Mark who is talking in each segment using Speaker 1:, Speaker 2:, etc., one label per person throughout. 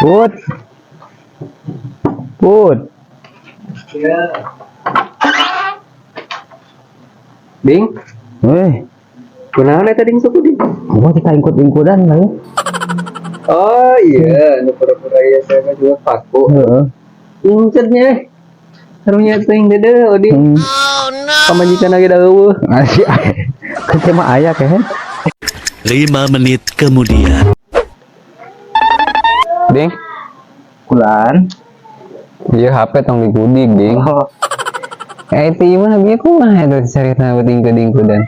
Speaker 1: Put. Put.
Speaker 2: Ya. Ding,
Speaker 1: Eh,
Speaker 2: kunaon eta ding suku ding?
Speaker 1: gua kita ikut-ikutan lah ya.
Speaker 2: Oh iya, nu pura-pura ieu saya mah juga paku.
Speaker 1: Heeh.
Speaker 2: Incetnya. Karunya teuing deudeuh Oding. Pamajikan lagi da eueuh.
Speaker 1: Asih. Kan mah aya kehen.
Speaker 3: 5 menit kemudian.
Speaker 2: Ding,
Speaker 1: Kulan.
Speaker 2: ieu HP tong digudig, Ding.
Speaker 1: Oh,
Speaker 2: Eh itu mah bieu kumaha eta carita beuting-keuding-kudan.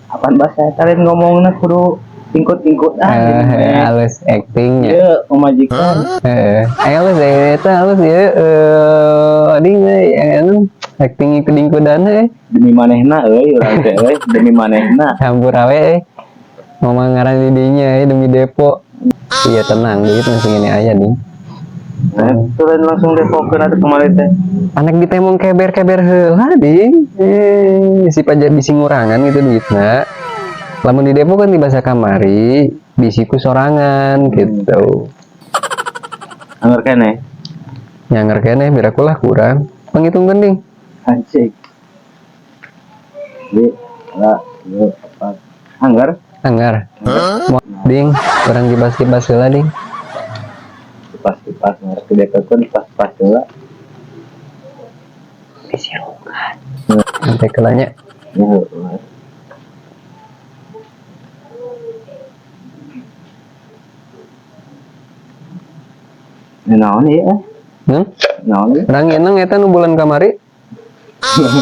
Speaker 1: Apaan bahasa eta lain ngomongna kudu ingkut-ingkut ah.
Speaker 2: Eh, halus actingnya.
Speaker 1: Iya, pamajikan.
Speaker 2: Heeh. Halus eta halus ieu eh Oding euy anu acting keuding-kudan euy.
Speaker 1: Demi manehna euy urang teh euy, demi manehna.
Speaker 2: Campur awe euy. Ngomong ngaran di dinya euy demi depo. Iya tenang, duit masih gini aja ding.
Speaker 1: Nah, turun langsung depokeun atuh kemari teh.
Speaker 2: Anak ditemong keber-keber heula ding. Eh, si pajar bisi ngurangan gitu duitna. Lamun di depo kan di bahasa kamari, bisi ku sorangan gitu.
Speaker 1: Angger keneh.
Speaker 2: Nyanger keneh biar aku lah kurang. Penghitung gending.
Speaker 1: Anjing. Di, dua, tilu, opat. Angger.
Speaker 2: Anggar. Mo ding, kurang kibas-kibas heula ding.
Speaker 1: Kipas-kipas ngerti depokeun pas-pas heula.
Speaker 2: Bisi rungkat. Sampai kelanya.
Speaker 1: Ya, heueuh. Ini naon ieu eh?
Speaker 2: Hmm?
Speaker 1: Naon ieu?
Speaker 2: Urang eneng eta nu bulan kamari.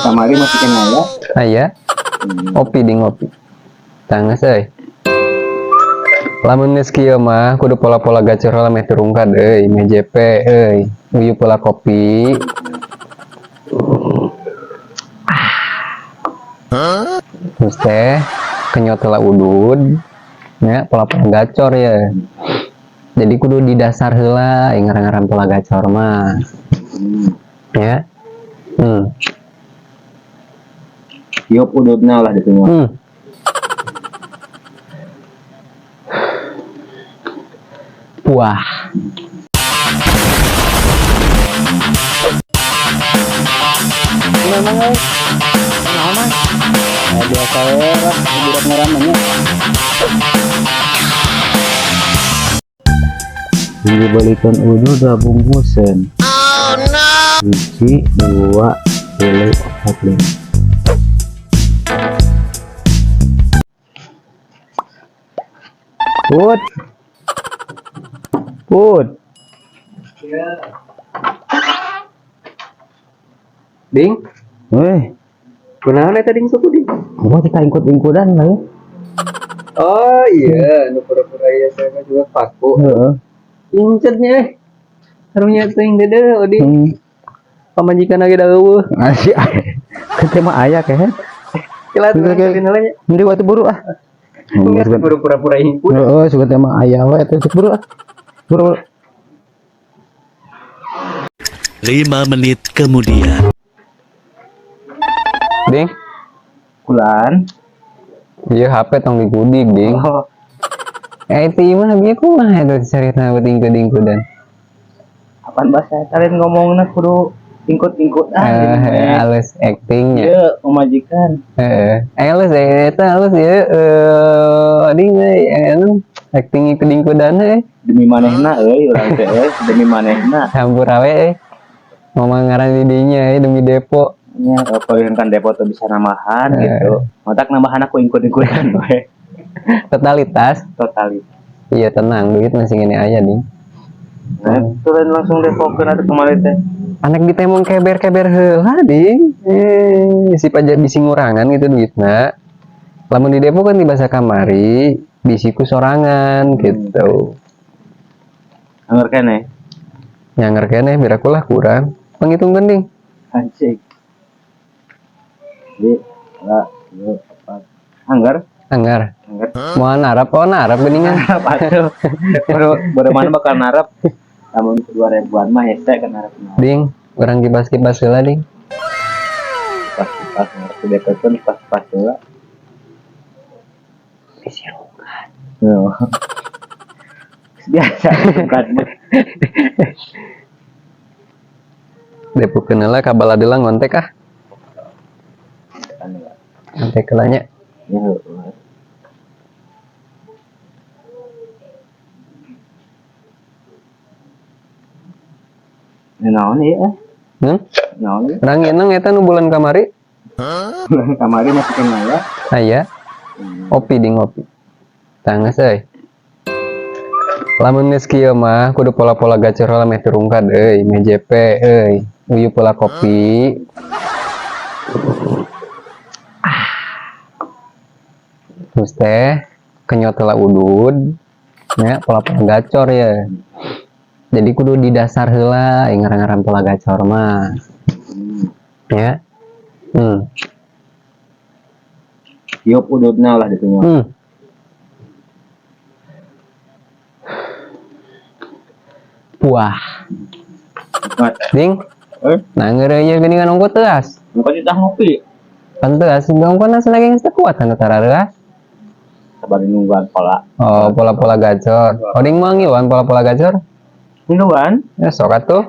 Speaker 1: Kamari masih kena ya.
Speaker 2: Aya. Ngopi ding ngopi. Tangges euy. Lamun geus kieu mah kudu pola-pola gacor heula meh turungkad euy, meh JP euy. Uyup pola kopi. Terus teh kenyot heula udud. Ya, pola-pola gacor ya. Jadi kudu di dasar heula ngaran-ngaran pola gacor mah. Ya.
Speaker 1: Tiup ududna lah gitu mah.
Speaker 2: Wah.
Speaker 1: Memang euy. Naon mah? Ya, biasa we lah, budak ngaranna. Dibelikan udud dua bungkusan. Oh no. 1, 2, 3, 4, 5. Put. Put.
Speaker 2: Ya. Ding,
Speaker 1: Eh,
Speaker 2: kunaon eta ding suku ding?
Speaker 1: gua kita ikut-ikutan lah ya.
Speaker 2: Oh iya, nu pura-pura ieu saya mah juga paku.
Speaker 1: Heeh.
Speaker 2: Incetnya. Karunya teuing deudeuh Oding. Pamajikan lagi da eueuh.
Speaker 1: Asih. Kan mah aya kehen.
Speaker 2: Kela tuh
Speaker 1: Oke, oke.
Speaker 2: heula nya.
Speaker 1: Mending waktu buru ah.
Speaker 2: Buru pura-pura ingkut.
Speaker 1: Heeh, sugan teh mah aya we teh buru ah. Buru.
Speaker 3: 5 menit kemudian.
Speaker 2: Ding,
Speaker 1: Kulan.
Speaker 2: ieu HP tong digudig, Ding.
Speaker 1: Oh,
Speaker 2: Eh itu mah bieu kumaha eta carita beuting-keuding-kudan.
Speaker 1: apaan bahasa eta lain ngomongna kudu ingkut-ingkut ah.
Speaker 2: Eh, halus actingnya.
Speaker 1: Iya, pamajikan.
Speaker 2: Heeh. Halus eta halus ieu eh Oding euy anu acting keuding-kudan euy.
Speaker 1: Demi manehna euy urang teh euy, demi manehna.
Speaker 2: Campur awe euy. Ngomong ngaran di dinya euy demi depo.
Speaker 1: Nya paling kan depo tuh bisa nambahan gitu. Matak nambahan aku ingkut-ingkutan we.
Speaker 2: Totalitas.
Speaker 1: Totalitas.
Speaker 2: Iya tenang, duit masih gini aja ding.
Speaker 1: Nah, turun langsung depokeun atuh kemari teh.
Speaker 2: Anak ditemong keber-keber heula ding. Eh, si pajar bisi ngurangan gitu duitna. Lamun di depo kan di bahasa kamari, bisi ku sorangan gitu.
Speaker 1: Angger keneh.
Speaker 2: Nyanger keneh biar aku lah kurang. Penghitung gending.
Speaker 1: Anjing. Di, dua, tilu, opat. Angger.
Speaker 2: Anggar.
Speaker 1: Angger.
Speaker 2: Mau narap, oh narap geningan.
Speaker 1: Narap atuh. Baru mana bakal narap. Namun 2000-an mah hese kan narap.
Speaker 2: Ding, urang kibas-kibas heula ding.
Speaker 1: Kipas-kipas ngerti depokeun pas-pas heula.
Speaker 2: Bisi rungkat.
Speaker 1: Biasa rungkat mah.
Speaker 2: Depokeun heula ka balad heula ngontek ah.
Speaker 1: Kan ya.
Speaker 2: Ngontek heula nya.
Speaker 1: Ya heueuh. Ini naon ieu eh?
Speaker 2: Hmm?
Speaker 1: Naon ieu?
Speaker 2: Ranginang eta nu bulan kamari.
Speaker 1: Kamari masih kena ya.
Speaker 2: Aya. Ngopi di ngopi. Tangges euy. Lamun geus kieu mah kudu pola-pola gacor heula meh turungkad euy, meh JP euy. Uyup heula kopi. Ah. Terus teh kenyot heula udud. Nya pola-pola gacor ya. Jadi kudu di dasar heula ngaran-ngaran pola gacor mah. Ya.
Speaker 1: Tiup ududna lah ditunya.
Speaker 2: Wah. Ding.
Speaker 1: Eh?
Speaker 2: Nah, ngeureun ieu geuningan ongko teuas.
Speaker 1: Engko ditah ngopi.
Speaker 2: Pan teuas ongko na lagi geus teu kuat anu tara reuas.
Speaker 1: Sabar nungguan pola.
Speaker 2: Oh, pola-pola gacor. Oding mah ngiluan pola-pola gacor?
Speaker 1: Nungguan?
Speaker 2: Ya sok atuh.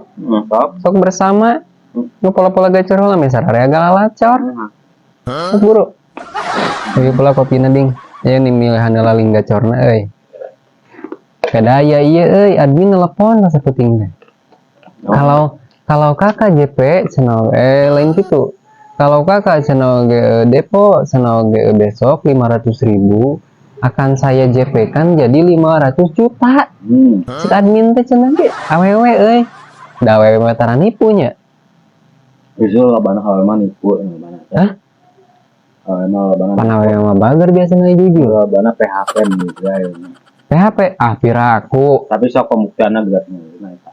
Speaker 1: Sok.
Speaker 2: Sok bersama. Nu pola-pola gacor heula meh sararea galalacor. Sok buru. Ieu pola kopina ding. Ieu nih milihan heula ling gacorna euy. Kadaya ieu euy admin telepon masa penting teh. Kalau kalau kakak JP cenah lain gitu. Kalau kakak cenah ge depo cenah ge besok 500.000 akan saya JP kan jadi 500 juta. Cek admin teh cenah ge awewe euy. Da awewe mah tara nipu nya.
Speaker 1: Justru lobana awewe mah nipu lobana.
Speaker 2: Hah?
Speaker 1: Awewe mah lobana.
Speaker 2: Pan awewe mah bager biasana jujur.
Speaker 1: Lobana PHP juga ya.
Speaker 2: PHP ah piraku.
Speaker 1: Tapi sok pembuktianna geus nah eta.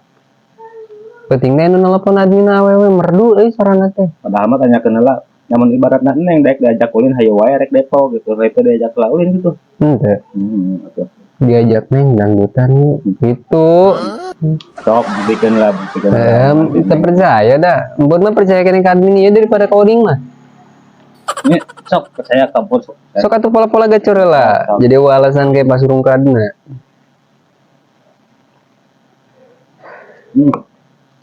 Speaker 2: Penting teh nu nelpon admin awewe merdu euy sorana teh.
Speaker 1: Padahal mah tanyakeun heula, namun ibaratna neng daek diajak ulin hayu wae rek depo gitu, rek teu diajak lah ulin gitu.
Speaker 2: Henteu.
Speaker 1: Atuh.
Speaker 2: Diajak neng dangdutan gitu.
Speaker 1: Sok buktikan lah, buktikan.
Speaker 2: Teu percaya dah. Embun mah percaya keneh ka admin ieu daripada ka Oding mah.
Speaker 1: Ini sok percaya ka Embun sok.
Speaker 2: Sok atuh pola-pola gacor heula. Jadi eueuh alasan kayak pas rungkadna.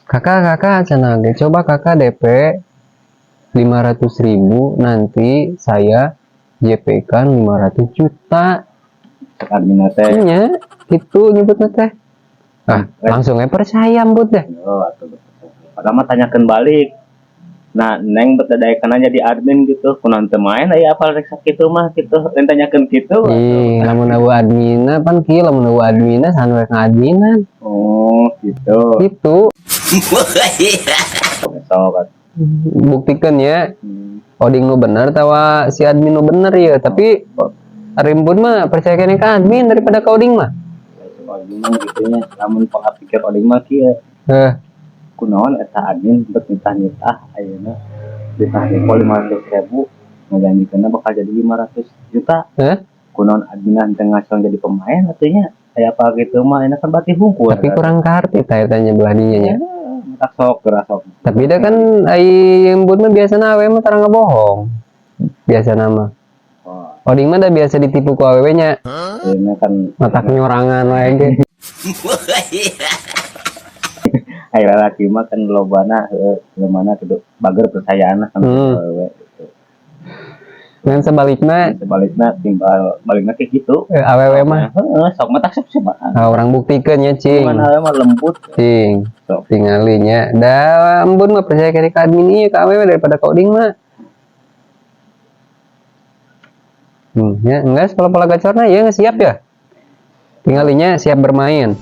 Speaker 2: Kakak, kakak, cenah ge. Coba kakak DP 500.000 nanti saya JP kan 500 juta.
Speaker 1: Cek admin teh.
Speaker 2: Nya, gitu nyebutna teh. Ah, langsung aja percaya embut deh.
Speaker 1: Oh, atuh. Padahal mah tanyakeun balik. Nah, neng berdayakan aja di admin gitu. Kunaon teu main aya apal rek sakitu mah gitu. Lain tanyakeun kitu.
Speaker 2: Ih, lamun eueuh adminna pan kieu lamun eueuh adminna saha nu rek ngadminan.
Speaker 1: Oh, gitu.
Speaker 2: Gitu.
Speaker 1: Sok atuh.
Speaker 2: Buktikan ya. Oding nu bener tawa si admin nu bener ya, tapi Rimbun mah percaya keneh ka admin daripada ka Oding mah.
Speaker 1: Oding mah gitu nya, lamun pola pikir Oding mah kieu. Kunaon eta admin bet nitah-nitah ayeuna ditah depo 500.000 ngajanjikeunna bakal jadi 500 juta. Kunaon admin teu ngasal jadi pemain atuh nya. Aya apa gitu mah enak kan berarti hungkul.
Speaker 2: Tapi kurang kaharti tah eta nya belah dinya nya.
Speaker 1: Tak sok geura sok.
Speaker 2: Tapi da kan ai embun mah biasana awewe mah tara ngabohong. Biasana mah.
Speaker 1: Oh.
Speaker 2: Oding mah da biasa ditipu ku awewe nya.
Speaker 1: Ayeuna kan
Speaker 2: matak nyorangan wae ge.
Speaker 1: Ai lalaki mah kan lobana heueuh lomana kitu bager percayaanna sama awewe gitu.
Speaker 2: Dan sebalikna,
Speaker 1: sebalikna timbal balikna kayak gitu.
Speaker 2: Awewe mah.
Speaker 1: Heeh, sok mah tak sok cobaan.
Speaker 2: Nah, orang buktikeun nya, cing.
Speaker 1: Cuman awewe mah lembut.
Speaker 2: Cing.
Speaker 1: Sok.
Speaker 2: Tingalinya. Da embun mah percaya ka admin ieu ka awewe daripada ka Oding mah. Ya, enggak, pola-pola gacorna ya nggak siap ya. Tingalinya siap bermain.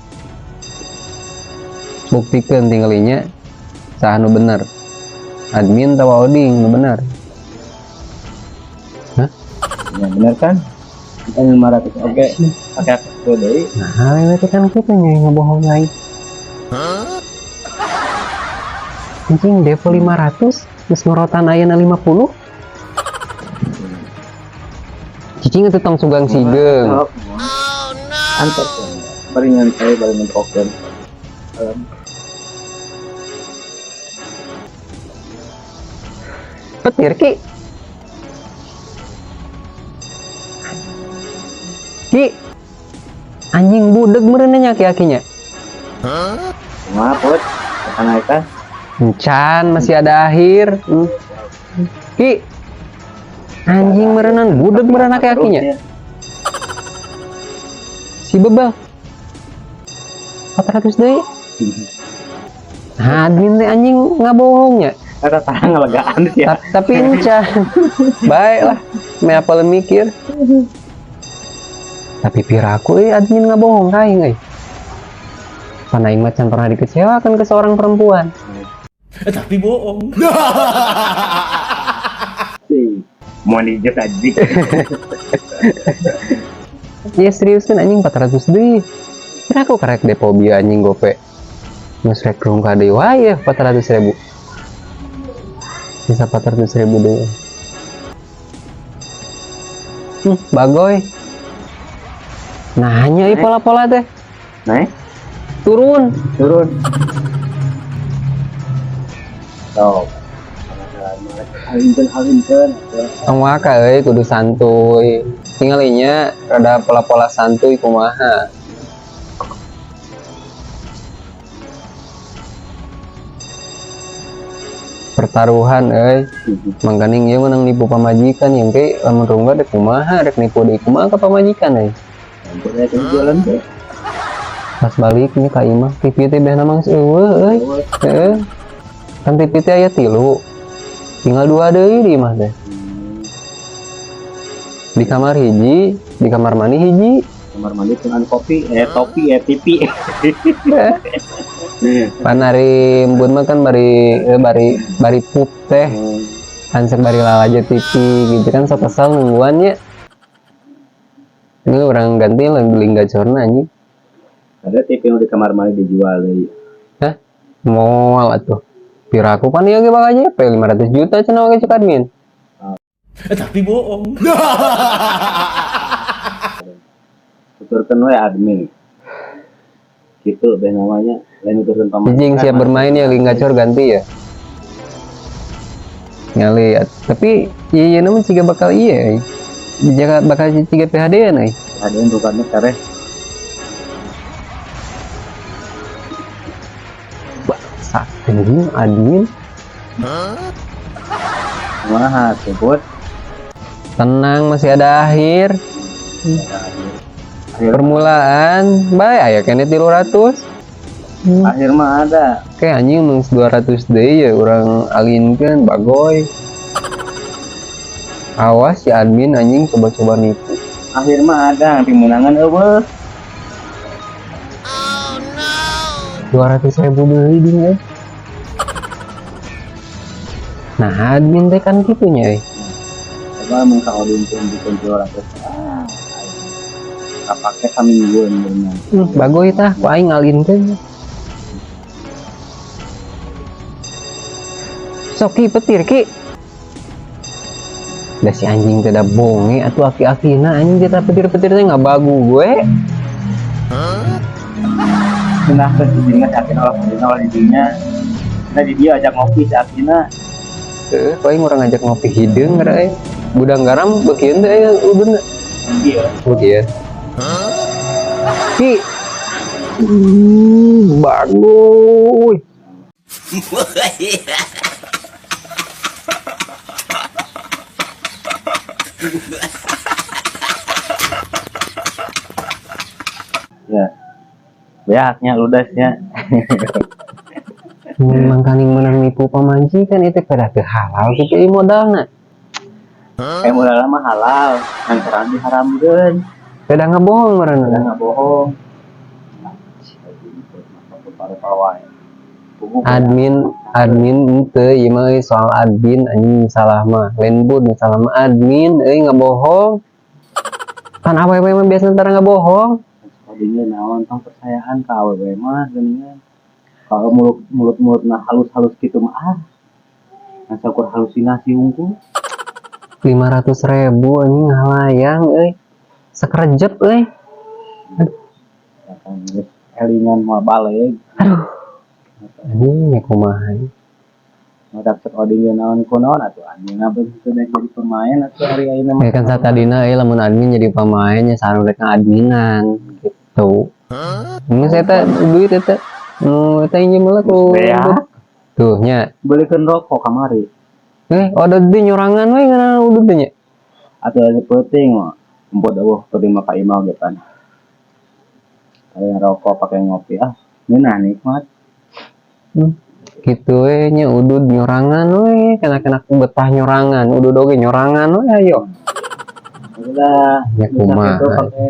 Speaker 2: Buktikan tingalinya saha nu bener. Admin atau Oding nu bener. Hah?
Speaker 1: Ya bener kan? Kita 500 oke. Pakai akses deui.
Speaker 2: Nah, itu kan kita nya yang ngebohong lain. Anjing depo 500 geus ngorotan ayeuna 50. Cicing itu tong sugang sigeung.
Speaker 1: Oh, no. Antar. Bari nyantai, bari nonton.
Speaker 2: Petir Ki. Ki. Anjing budeg meureun nya aki-akinya.
Speaker 1: Kumaha, Put? Naik.
Speaker 2: Encan, masih ada akhir. Ki. Anjing meureunan budeg meureun aki-akinya. Si bebel. 400 deui. Nah, admin teh anjing ngabohongnya.
Speaker 1: Eta tah ngelegaan sih ya.
Speaker 2: Tapi encan. Baik lah. Me apa mikir. Tapi piraku euy admin ngabohong ka aing euy. Pan aing mah can pernah dikecewakan ke seorang perempuan.
Speaker 3: Tapi bohong.
Speaker 1: Mau dijek anjing.
Speaker 2: Ya serius kan anjing 400 deui. Kira aku karek depo bieu anjing gope. Geus rek rungka deui wae ya 400 ribu. Sisa 400 ribu deui. Bagoy. Nah, hanya euy pola-pola teh.
Speaker 1: Naik,
Speaker 2: Turun.
Speaker 1: Turun. Sok. Alinkeun, alinkeun.
Speaker 2: Tong waka euy, kudu santuy. Tinggalinya rada pola-pola santuy kumaha. Pertaruhan euy. Mangkaning ieu menang nipu pamajikan yang ke lamun rungga dek kumaha, rek nipu deui kumaha ka pamajikan euy.
Speaker 1: Ampun aya jualan teh.
Speaker 2: Pas balik nya ka imah TV teh behna mah geus euweuh euy. Heeh. Kan TV teh aya 3. Tinggal 2 deui di imah teh. Di kamar hiji, di kamar mandi hiji.
Speaker 1: Kamar mandi dengan kopi, topi, TV.
Speaker 2: Pan ari embun mah kan bari bari pup teh. Kan sok bari lalajo TV gitu kan sok kesel nungguan nya. Ini orang ganti lah beli gacorna anjing.
Speaker 1: Ada TV yang di kamar mandi dijual deui.
Speaker 2: Hah? Moal atuh. Piraku pan ieu ge bakal JP 500 juta cenah oge cek admin.
Speaker 3: Tapi bohong.
Speaker 1: Tuturkeun we admin. Gitu beh namanya, lain nuturkeun pamajikan.
Speaker 2: Anjing siap bermain ya, link gacor ganti ya. Ngali, tapi iya iya namun siga bakal iya. Jika bakal siga PHD ya nih.
Speaker 1: PHD bukannya kareh.
Speaker 2: Bangsat, anjing admin.
Speaker 1: Wah, sebut.
Speaker 2: Tenang, masih ada akhir.
Speaker 1: Akhir.
Speaker 2: Permulaan, bae aya keneh 300.
Speaker 1: Akhir mah ada.
Speaker 2: Oke anjing nung 200 deui ya urang alinkeun bagoy. Awas si admin anjing coba-coba nipu.
Speaker 1: Akhir mah ada, nanti menangan eueuh.
Speaker 2: Oh no. 200 ribu deui ding euy. Nah, admin teh kan kitu nya euy.
Speaker 1: Coba mun ka Odin teh bikin 200. Ah, kapake samingguan bener.
Speaker 2: Bagoy tah, ku aing ngalinkeun. Sok ki petir ki. Da si anjing teh da bonge atuh aki-akina anjing kita petir-petir teh ngabagu gue.
Speaker 1: Nah, ke didinya si Akina olah didinya olah didinya. Nah, di dia ajak ngopi si Akina.
Speaker 2: Heeh, ku aing urang ngajak ngopi hideung geura euy. Gudang garam beukeun teh aya udun.
Speaker 1: Iya.
Speaker 2: Beukeun. Ki. Bagus.
Speaker 1: Ya. Beaknya ludasnya.
Speaker 2: Memang kaning menang nipu pamajikan itu pada teu halal kitu ieu modalna.
Speaker 1: Modalna mah halal, lantaran diharamkeun.
Speaker 2: Beda ngebohong meureun.
Speaker 1: Beda ngebohong.
Speaker 2: Admin, admin ente ieu mah euy soal admin anjing salah mah. Lain bud salah mah admin euy ngebohong. Kan awewe mah biasa tara ngebohong.
Speaker 1: Tadinya naon tong percayaan ka awewe mah geuningan. Kalau mulut nah halus-halus gitu mah ah. Masa ukur halusinasi unggul.
Speaker 2: 500 ribu anjing ngalayang euy. Sakerejep euy. Aduh.
Speaker 1: Ya kan geus elingan moal balik.
Speaker 2: Aduh. Anjing nya kumaha ieu.
Speaker 1: Mau dapet oding ge naon kunaon atuh anjing ngabeuh teu daek jadi pemain atuh ari ayeuna mah.
Speaker 2: Ya kan satadina euy lamun admin jadi pemain nya saha nu rek ngadminan gitu. Ini saya teh duit eta. Nu eta injem heula ku.
Speaker 1: Beak.
Speaker 2: Tuh nya.
Speaker 1: Belikeun rokok kamari.
Speaker 2: Eh, odot teh nyorangan we ngaranna udud teh nya.
Speaker 1: Atuh ada peuting mah. Emput eueuh peuting mah ka imah ge pan. Kayak rokok pakai ngopi ah. Ngeunah nikmat.
Speaker 2: Gitu we nya udud nyorangan we, kena-kena betah nyorangan, udud oge nyorangan we ayo.
Speaker 1: Udah.
Speaker 2: Ya kumaha.
Speaker 1: Itu pakai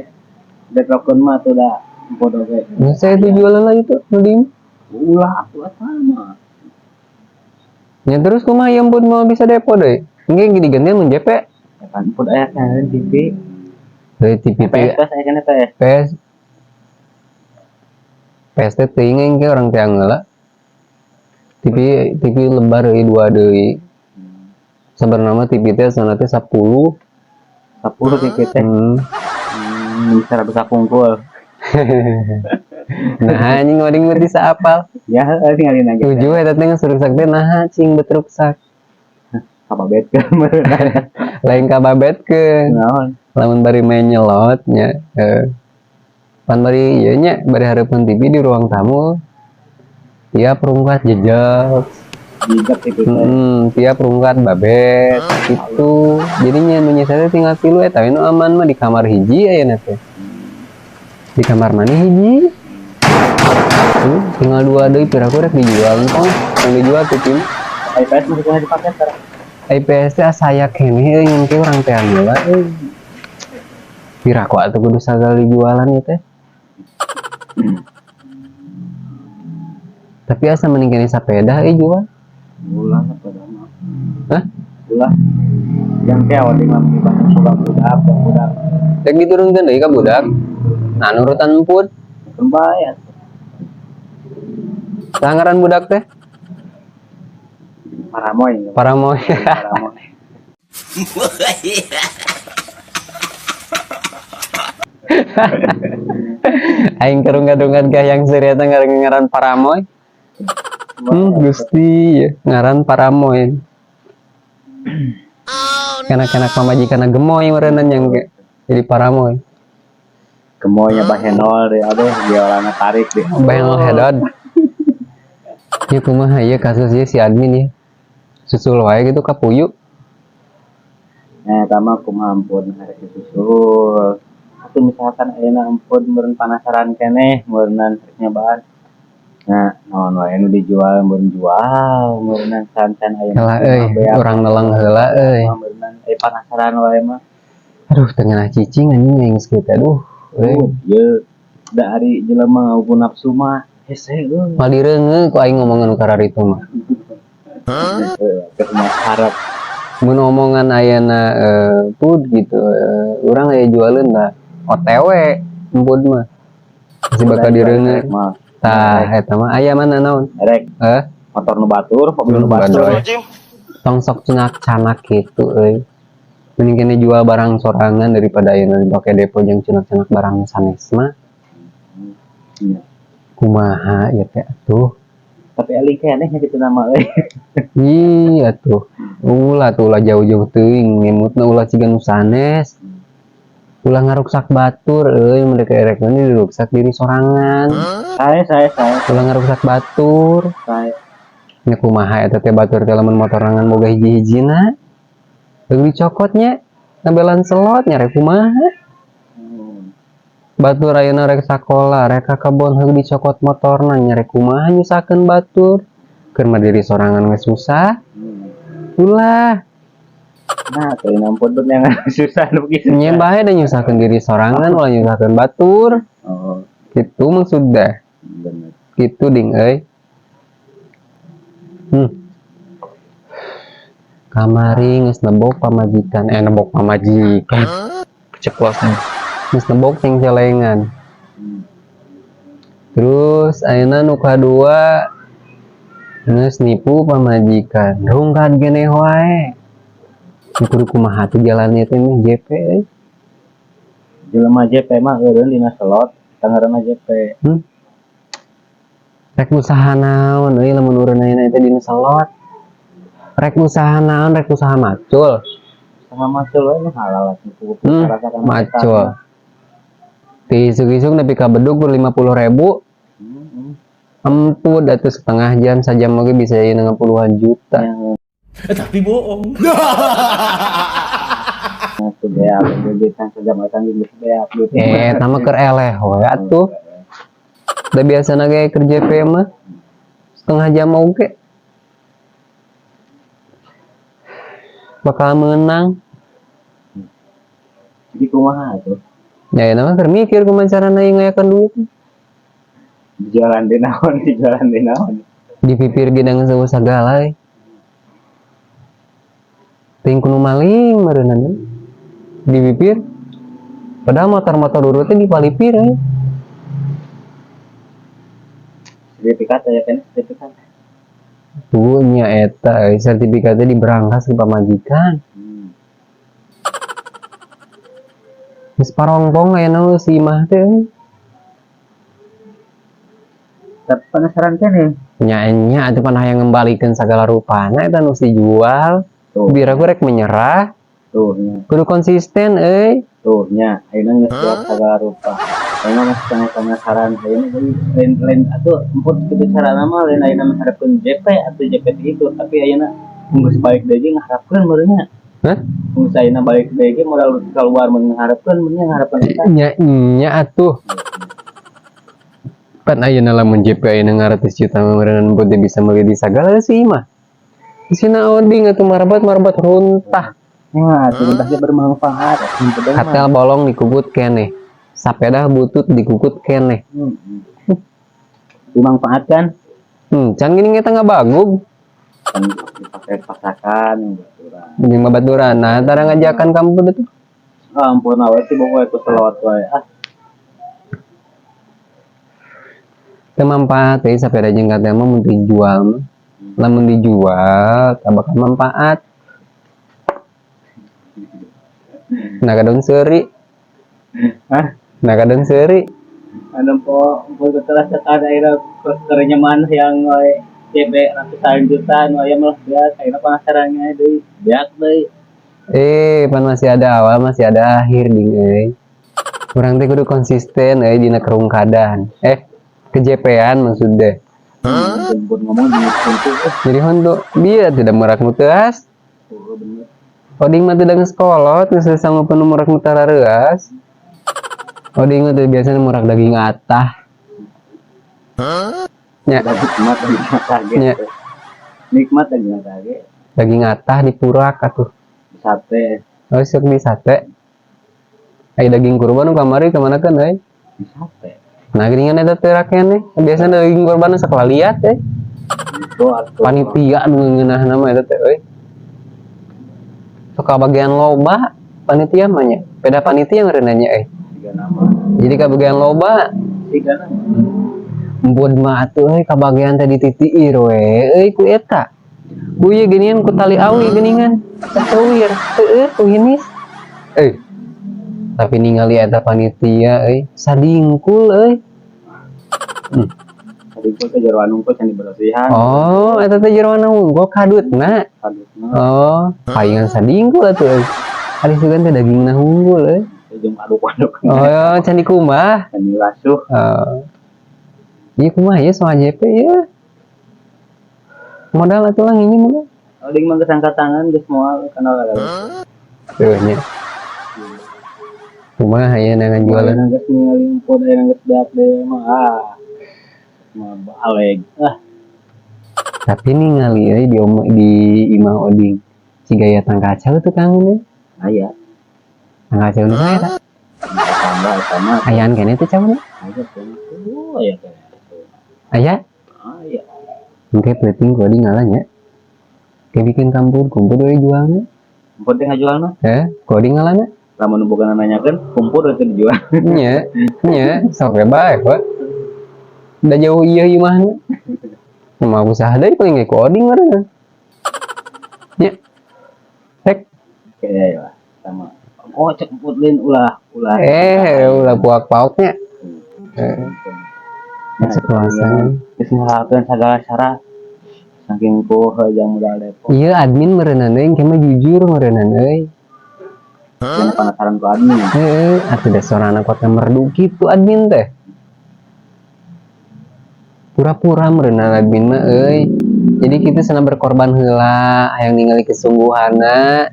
Speaker 1: deprokeun mah tuh dah emput oge.
Speaker 2: Nah, saya itu jualan lagi tuh, nu di
Speaker 1: Ulah atuh eta mah.
Speaker 2: Ya terus kumaha ieu emput mau bisa depo deui? Engke digantian mun JP.
Speaker 1: Ya kan emput aya kan TV.
Speaker 2: Dari TV
Speaker 1: PS PS aya keneh PS.
Speaker 2: PS PS teh teuing engke urang teh heula. TV TV lebar euy dua deui. Sabenerna mah TV teh sana teh 10.
Speaker 1: 10 TV teh. Bisa bisa kungkul.
Speaker 2: Nah, anjing oding berarti saapal.
Speaker 1: Ya, heueuh tinggalin aja.
Speaker 2: Tujuh eta teh geus ruksak teh naha cing bet ruksak.
Speaker 1: Kababetkeun meureun.
Speaker 2: Lain kababetkeun.
Speaker 1: Naon?
Speaker 2: Lamun bari main nyelot nya pan bari ieu nya bari hareupeun TV di ruang tamu. Tiap rungkat jejak.
Speaker 1: Jejak TV teh.
Speaker 2: Tiap rungkat babet gitu. Jadinya nu nyisa teh tinggal tilu eta we nu aman mah di kamar hiji ayeuna teh. Di kamar mandi hiji. Tinggal dua deui piraku rek dijual entong. Yang dijual TV mah.
Speaker 1: IPS masih kena dipake sekarang.
Speaker 2: IPS teh asa aya keneh euy ngan ke urang teh heula euy. Piraku atuh kudu sagali jualan ieu teh. Tapi asa mending keneh sapeda euy jual.
Speaker 1: Ulah sapeda mah.
Speaker 2: Hah?
Speaker 1: Ulah. Yang ke awal tinggal di suka budak, budak.
Speaker 2: Rek diturunkeun deui ka budak. Nah nurutan emput.
Speaker 1: Keun bae atuh.
Speaker 2: Saha ngaran budak teh?
Speaker 1: Paramoy.
Speaker 2: Paramoy.
Speaker 1: Paramoy.
Speaker 2: Aing kerungkat-rungkat gah yang seuri eta ngaran Paramoy. Gusti ngaran Paramoy. Kena-kena pamajikanna gemoy meureunna yang ge. Jadi Paramoy.
Speaker 1: Gemoynya bahenol deh, aduh biolana tarik deh.
Speaker 2: Bahenol hedon. Ya kumaha ieu kasus ieu si admin ya. Susul wae gitu ka Puyu.
Speaker 1: Nah, eta mah kumaha ampun harek disusul. Atuh misalkan ayeuna ampun meureun panasaran keneh, meureunnan rek nyobaan. Nah, naon wae nu dijual meureun jual, meureunnan can-can ayeuna.
Speaker 2: Heula euy, urang neleng heula euy.
Speaker 1: Meureunnan panasaran wae mah.
Speaker 2: Aduh, teu ngeunah cicing anjing aing geus kieu teh aduh. Euy.
Speaker 1: Ieu da ari jelema ngukur nafsu mah hese euy.
Speaker 2: Moal direungeun ku aing ngomongan nu kararitu mah.
Speaker 1: Heeh, harap.
Speaker 2: Mun omongan ayeuna pud gitu, urang aya jualeun da OTW empud mah. Masih bakal direungeun. Tah eta mah aya mana naon?
Speaker 1: Erek. Motor nu batur, mobil nu batur.
Speaker 2: Tong sok cenak-canak gitu euy. Mending kene jual barang sorangan daripada ayeuna dipake depo jeung cenak-cenak barang sanes mah.
Speaker 1: Iya.
Speaker 2: Kumaha ieu teh atuh.
Speaker 1: Tapi eling keneh nya kitu nama euy.
Speaker 2: Iya tuh. Ulah tuh ulah jauh-jauh teuing ngemutna ulah ciga nu sanes. Ulah ngaruksak batur euy mereka erek mah diruksak diri sorangan.
Speaker 1: Sae.
Speaker 2: Ulah ngaruksak batur.
Speaker 1: Sae.
Speaker 2: Nya kumaha eta teh batur teh lamun motorangan boga hiji-hijina. Deui dicokotnya nabelan selot nya rek kumaha. Batur ayeuna rek sakola, rek ka kebon heug dicokot motorna nya rek kumaha nyusahkeun batur. Keur mah diri sorangan we susah. Ulah.
Speaker 1: Nah, teu nampun teu yang susah nu kitu.
Speaker 2: Nya bae da nyusahkeun diri sorangan ulah nyusahkeun batur.
Speaker 1: Oh.
Speaker 2: Kitu maksudna.
Speaker 1: Bener.
Speaker 2: Kitu ding euy. Kamari geus nebok pamajikan, nebok pamajikan. Keceplosan. Geus nebok ceng-celengan. Terus ayeuna nu kadua geus nipu pamajikan. Rungkad geneh wae. Nu kudu kumaha tuh jalannya teh meh JP euy.
Speaker 1: Jelema JP mah eureun dina slot, tangaranna JP.
Speaker 2: Rek usaha naon euy lamun urang ayeuna teh dina slot. Rek usaha naon, rek usaha macul.
Speaker 1: Usaha macul we mah halal atuh.
Speaker 2: Macul. Ti isuk-isuk nepi ka bedug 50.000. Empud atuh setengah jam sajam oge bisa jadi puluhan juta.
Speaker 3: Tapi bohong.
Speaker 1: Tuh beak, duitan sejam geus beak duit.
Speaker 2: Eh, eta mah keur eleh we atuh. Da biasana ge keur JP mah setengah jam oge bakal menang.
Speaker 1: Jadi kumaha atuh?
Speaker 2: Ya eta mah keur mikir kumaha carana ieu ngayakeun duit.
Speaker 1: Dijualan di naon, dijualan di naon.
Speaker 2: Di pipir ge da geus eueuh sagala euy. Teuing kudu maling meureunana. Di pipir. Padahal motor-motor urut teh di palipir euy.
Speaker 1: Sertifikat aya keneh sertifikat.
Speaker 2: Punya eta euy sertifikatnya diberangkas ke pamajikan. Geus parongpong aya si imah teh euy.
Speaker 1: Tapi penasaran keneh.
Speaker 2: Nya nya atuh pan hayang ngembalikeun sagala rupana eta nu dijual.
Speaker 1: Tuh.
Speaker 2: Biar aku rek menyerah.
Speaker 1: Tuh nya.
Speaker 2: Kudu konsisten euy.
Speaker 1: Tuh nya, ayeuna geus jelas sagala rupa. Ayeuna masih keneh penasaran ayeuna deui lain-lain atuh emput kitu carana mah lain ayeuna mengharapkeun JP atau JP itu, tapi ayeuna geus balik deui ge ngaharapkeun meureun nya.
Speaker 2: Hah?
Speaker 1: Geus ayeuna balik deui ge modal keluar mun ngaharapkeun mun nya ngaharapkeun eta.
Speaker 2: Nya nya atuh. Pan ayeuna lamun JP ayeuna 100 juta meureun emput dia bisa meuli di sagala sih mah. Sina oding atuh marbat-marbat runtah.
Speaker 1: Wah, atuh runtah ge bermanfaat.
Speaker 2: Katel bolong dikukut keneh. Sapeda butut dikukut keneh.
Speaker 1: Dimanfaatkan.
Speaker 2: Can gini eta ngabagug.
Speaker 1: Kan dipakai pasakan baturan.
Speaker 2: Jeung babaturan. Nah, tara ngajakan kampung itu.
Speaker 1: Ah, ampun awe sih bawa itu selawat wae. Ah,
Speaker 2: Teu manfaat euy sapeda jeung katel mah mun dijual mah. Lamun dijual tah bakal manfaat. Nah kadon seuri.
Speaker 1: Hah?
Speaker 2: Nah kadon seuri.
Speaker 1: Anu po, po telah sekarang akhirnya kerenyaman yang JP ratusan juta nu aya mah beak ayeuna penasarannya deui beak deui.
Speaker 2: Pan masih ada awal, masih ada akhir ding euy. Urang teh kudu konsisten euy dina kerungkadan. Ke-JP-an maksudnya.
Speaker 1: Jemput ngomong di huntu.
Speaker 2: Jadi huntu, dia tidak merak nu teuas.
Speaker 1: Oh, bener.
Speaker 2: Oding mah teu geus kolot, geus sanggup nu merak nu tarareuas. Oding mah teu biasana merak daging atah. Nya.
Speaker 1: Nikmat daging atah ge.
Speaker 2: Nya.
Speaker 1: Nikmat daging atah ge.
Speaker 2: Daging atah dipurak atuh.
Speaker 1: Sate.
Speaker 2: Oh, sok di sate. Ai daging kurban nu kamari kamanakeun euy?
Speaker 1: Di sate.
Speaker 2: Nah, geuningan eta teh rakean teh. Biasana daging kurban sakalaliat teh. Panitia nu ngeunahna mah eta teh euy. Sok kabagian loba panitia mah nya. Beda panitia ngeureun nya euy. Jadi kabagian loba.
Speaker 1: Siga nama.
Speaker 2: Empud mah atuh euy kabagian teh dititiir we euy ku eta. Ku ieu geuningan ku tali awi geuningan. Teuir, teueur ku hinis. Tapi ningali eta panitia euy sadingkul euy.
Speaker 1: Sadingkul teh jeroan unggul can dibersihan.
Speaker 2: Oh, eta teh jeroan unggul kadutna.
Speaker 1: Kadutna.
Speaker 2: Oh, palingan sadingkul atuh euy. Ari sugan teh dagingna unggul euy.
Speaker 1: Jeung aduk-aduk.
Speaker 2: Oh, can dikumbah.
Speaker 1: Can dilasuh.
Speaker 2: Oh. Ieu kumaha ieu soal JP ieu? Modal atuh lah nginjem modal.
Speaker 1: Oding mah geus angkat tangan geus moal kana lalaga.
Speaker 2: Tuh nya. Kumaha ieu na ngajualan?
Speaker 1: Ayeuna geus ningali emput ayeuna geus beak deui mah ah. Mah baleg. Ah.
Speaker 2: Tapi ningali euy di imah oding siga aya tangkacau tukang euy.
Speaker 1: Aya.
Speaker 2: Tangkacau nu saha eta?
Speaker 1: Tambah eta mah.
Speaker 2: Ayaan keneh teh cauna?
Speaker 1: Aya keneh. Aya keneh.
Speaker 2: Aya?
Speaker 1: Aya.
Speaker 2: Engke peuting ku oding ngalah nya. Kayak bikin kampur, kumpul deui jualna.
Speaker 1: Kumpul teh ngajualna?
Speaker 2: Ku oding ngalana.
Speaker 1: Lamun boga nanyakeun, kumpul teh dijual.
Speaker 2: Nya, nya, sok we bae, Pak. Da jauh ieu imahna. Mah usaha deui paling ge ku oding meureun. Nya. Rek.
Speaker 1: Kayak ya lah, sama. Oh, cek emput lain ulah, ulah.
Speaker 2: Ulah puak pauknya. Cek langsung.
Speaker 1: Geus ngalakeun sagala cara. Saking ku heuh modal depo.
Speaker 2: Iya admin meureunana euy, engke mah jujur meureunana euy.
Speaker 1: Jangan penasaran ku admin. Heeh,
Speaker 2: atuh da sorana kota merdu kitu admin teh. Pura-pura meureunan admin mah euy. Jadi kita sana berkorban heula hayang ningali kesungguhanna.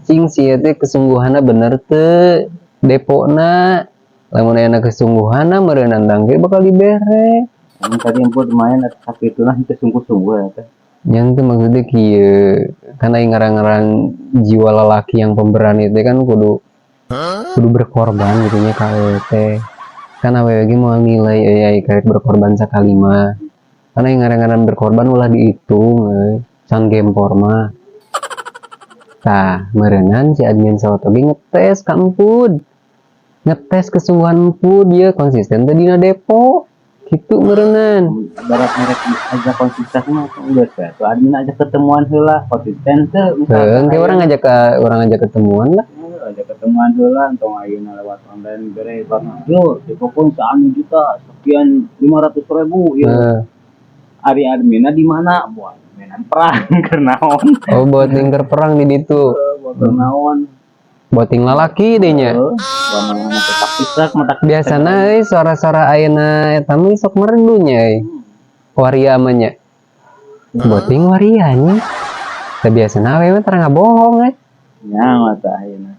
Speaker 2: Cing sia teh kesungguhanna bener teu depona. Lamun aya kesungguhanna meureunan dangge bakal dibere.
Speaker 1: Yang tadi emput main sakitu lah teu sungguh-sungguh ya teh.
Speaker 2: Yang teh maksudnya kieu kan aing ngarang-ngarang jiwa lelaki yang pemberani teh kan kudu kudu berkorban gitu nya ka teh. Kan awewe ge moal nilai euy ai karek berkorban sakali mah. Kan aing ngarang-ngarang berkorban ulah dihitung euy. Can gempor mah. Tah, meureunan si admin sawat oge ngetes ka empud. Ngetes kesungguhan empud dia konsisten teh dina depo. Gitu meureunan.
Speaker 1: Barat merek aja konsisten mah geus we atuh admin aja ketemuan heula konsisten teu.
Speaker 2: Heuh, engke urang ngajak ketemuan lah.
Speaker 1: Aja ketemuan heula, entong ayeuna lewat online bere banget yo dipokon saanu juta sekian 500 ribu ya.
Speaker 2: Heeh.
Speaker 1: Ari adminna di mana buat mainan perang keur naon?
Speaker 2: Oh, buat lingkar perang di ditu.
Speaker 1: Buat keur naon?
Speaker 2: Boting lalaki deh nya.
Speaker 1: Heuh, mana tak pisak mata.
Speaker 2: Biasana euy suara-suara ayeuna eta mah sok merdu nya euy. Waria mah nya. Boting waria nya. Teu biasana awewe mah tara ngabohong euy.
Speaker 1: Nya mata ayeuna.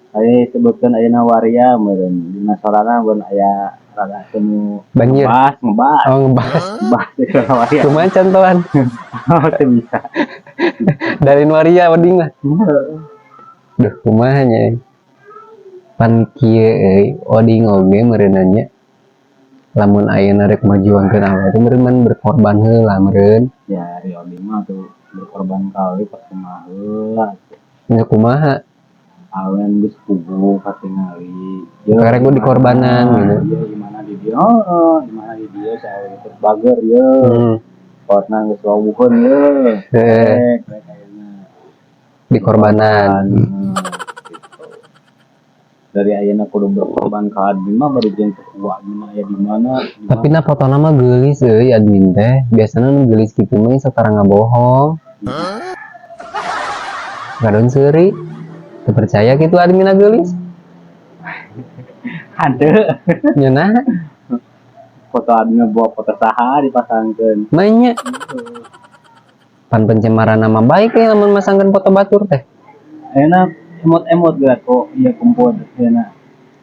Speaker 1: Aya sebutkeun ayeuna waria meureun dina sorana mun aya rada semu.
Speaker 2: Banjir.
Speaker 1: Ngebas, ngebas.
Speaker 2: Oh, ngebas.
Speaker 1: Ngebas suara waria.
Speaker 2: Kumaha contohan?
Speaker 1: Oh, teu bisa.
Speaker 2: Dari waria oding mah. Duh, kumaha nya. Pan kieu euy, oding oge meureunna nya. Lamun ayeuna rek majuangkeun awewe teh meureun man berkorban heula meureun.
Speaker 1: Ya, ari oding mah tuh berkorban kali pasti mah heula.
Speaker 2: Nya kumaha?
Speaker 1: Awen geus puguh katingali.
Speaker 2: Karek ku dikorbanan gitu.
Speaker 1: Iya, gimana di dia? Oh, gimana di dia saya terus bager ye. Potna geus wawuheun ye.
Speaker 2: Heeh.
Speaker 1: Rek, rek ayeuna.
Speaker 2: Dikorbanan.
Speaker 1: Gitu. Dari ayeuna kudu berkorban ka admin mah bari jeung teu admin aya di mana. Di
Speaker 2: Tapi
Speaker 1: mana.
Speaker 2: Na fotona mah geulis euy admin teh. Biasana nu geulis kitu mah satara ngabohong. Gadon seuri. Teu percaya kitu adminna geulis.
Speaker 1: Hanteu.
Speaker 2: Nya nah.
Speaker 1: Foto admin bawa foto saha dipasangkeun.
Speaker 2: Manya. Pan pencemaran nama baik ya lamun masangkeun foto batur teh.
Speaker 1: Ayeuna emot-emot geura kok ieu kumpul ayeuna.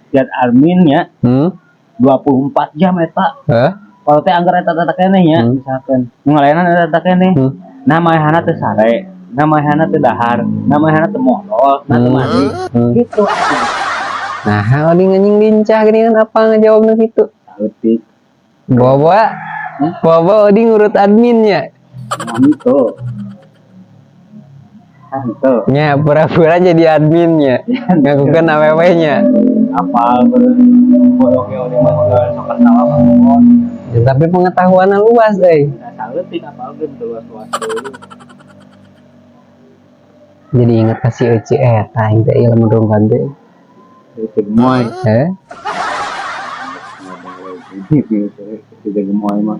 Speaker 1: Lihat adminnya 24 jam eta.
Speaker 2: Hah?
Speaker 1: Kalau teh anggar eta eta keneh nya, misalkan nu ngalayanan eta eta keneh. Nah manehna teu sare, nah manehna teu dahar, nah manehna teu modol, nah teu mandi. Gitu.
Speaker 2: Nah, oding anjing lincah gini kan apa ngejawabna gitu.
Speaker 1: Saeutik.
Speaker 2: Bawa bawa oding urut adminnya.
Speaker 1: Henteu. Henteu.
Speaker 2: Nya pura-pura jadi adminnya. Ngakukeun awewe-nya.
Speaker 1: Apal beureun oge oding mah sok kenal mah.
Speaker 2: Ya, tapi pengetahuannya luas euy.
Speaker 1: Saeutik apal ge teu luas-luas teuing.
Speaker 2: Jadi inget ka si Eci eta aing teh ieu lamun rungkad teh.
Speaker 1: Ece gemoy.
Speaker 2: Heh?
Speaker 1: Ece gemoy mah.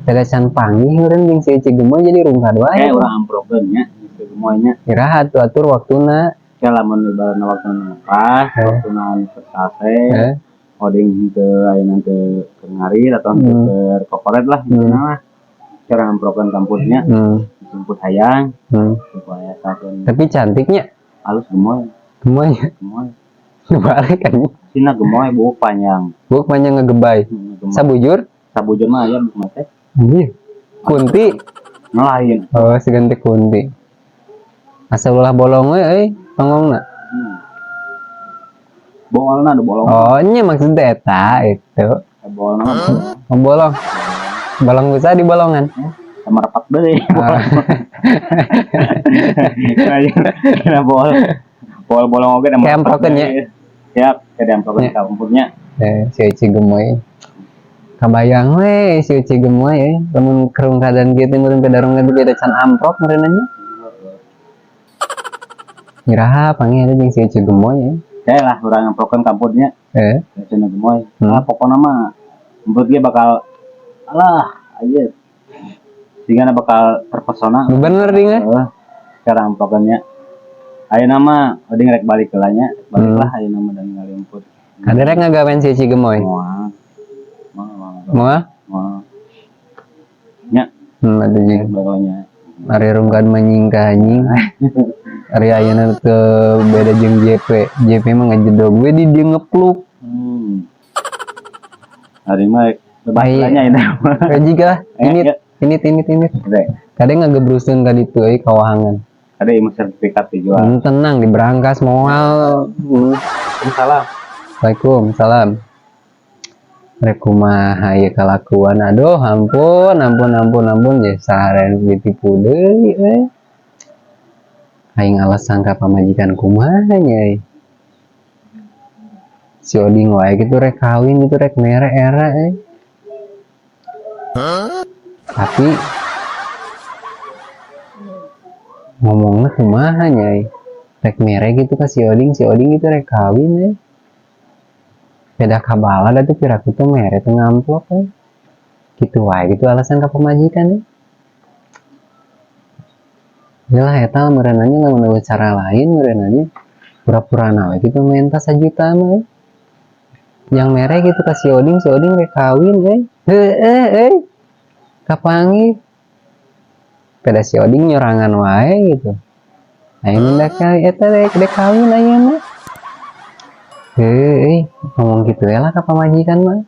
Speaker 2: Kada can panggih meureun jeung si Ece gemoy jadi rungkad wae.
Speaker 1: Eh, urang amprokeun nya Ece gemoy nya.
Speaker 2: Iraha atuh atur waktuna.
Speaker 1: Ke lamun ibaratna waktuna pas, waktuna anu sase, oding henteu ayeuna teu keur ngarit atau henteu keur kokoret lah intina mah. Cara amprokeun kampusnya, jemput hayang, supaya sakeun.
Speaker 2: Tapi cantiknya.
Speaker 1: Halus gemoy.
Speaker 2: Gemoy.
Speaker 1: Gemoy.
Speaker 2: Balik kan.
Speaker 1: Sina gemoy buuk panjang.
Speaker 2: Buuk panjang ngegebay.
Speaker 1: Ngegebay.
Speaker 2: Sabujur?
Speaker 1: Sabujur mah aya buuk mah teh.
Speaker 2: Iya. Kunti.
Speaker 1: Ngelain.
Speaker 2: Oh, seganti kunti. Asa ulah bolong we euy, tongongna.
Speaker 1: Bolongna anu bolong.
Speaker 2: Oh, nya maksudnya eta itu.
Speaker 1: Eh, bolongna mah bolong.
Speaker 2: Oh, bolong. Bolong bisa di bolongan.
Speaker 1: Sama repak deui.
Speaker 2: Ah.
Speaker 1: Kena bol. Bol bolong oge sama
Speaker 2: Kayak
Speaker 1: repak
Speaker 2: amprokeun nya.
Speaker 1: deui. Siap, kayak diamprokeun
Speaker 2: Nya.
Speaker 1: ka kampusnya.
Speaker 2: Eh, si Eci gemoy. Kabayang we si Eci gemoy eh. Lamun kerung keadaan kieu meureun ke darung beda can amprok meureun nya. Iraha panggih eta jeung si Eci gemoy eh.
Speaker 1: Ya lah urang amprokeun kampusnya.
Speaker 2: Eh,
Speaker 1: Cenah gemoy. Ah, pokokna mah menurut dia bakal alah aja. Sehingga bakal terpesona.
Speaker 2: Bener ding eh.
Speaker 1: Heeh. Sekarang amprokeunnya. Ayeuna mah oding rek balik heula nya, balik lah ayeuna mah dan ngalimput.
Speaker 2: Kada rek ngagawean si Eci gemoy.
Speaker 1: Moal. Moal, moal.
Speaker 2: Moal?
Speaker 1: Moal.
Speaker 2: Atuh jeung
Speaker 1: Baronya.
Speaker 2: Ari rungkad mah nyingkah, anjing. Ari ayeuna teu beda jeung JP. JP mah ngejedog we di dieu ngepluk.
Speaker 1: Hari mah bahasanya ini mah.
Speaker 2: Kayak jiga
Speaker 1: Eh,
Speaker 2: ini
Speaker 1: ya.
Speaker 2: ini ini ini.
Speaker 1: Udah.
Speaker 2: Kadang ngagebruseun ka ditu euy kawahangan.
Speaker 1: Ada yang sertifikat dijual.
Speaker 2: Tenang di berangkas moal.
Speaker 1: Salam.
Speaker 2: Waalaikumsalam. Rek kumaha ieu kalakuan? Aduh, ampun, ampun, ampun, ampun, ya seharian ditipu deui euy. Aing alasan ka pamajikan kumaha nya euy? Si Oding wae gitu rek kawin gitu, rek mere era euy. Tapi ngomongnya kumaha nya euy? Rek mere gitu ka si Oding, si Oding gitu rek kawin euy. Beda kabala da tuh piraku tuh mere teu ngamplop euy. Gitu wae gitu alasan ka pamajikan euy. Yalah, eta meureunanya lamun euweuh cara lain meureunanya pura-pura we gitu menta 1 juta mah euy. Yang mere gitu ka si Oding, si Oding rek kawin euy. Heueuh euy. Kapanggih. Pada si Oding nyorangan wae gitu. Aing da ka eta rek dek kawin ayeuna. Heueuh, ngomong gitu ya lah ka pamajikan mah.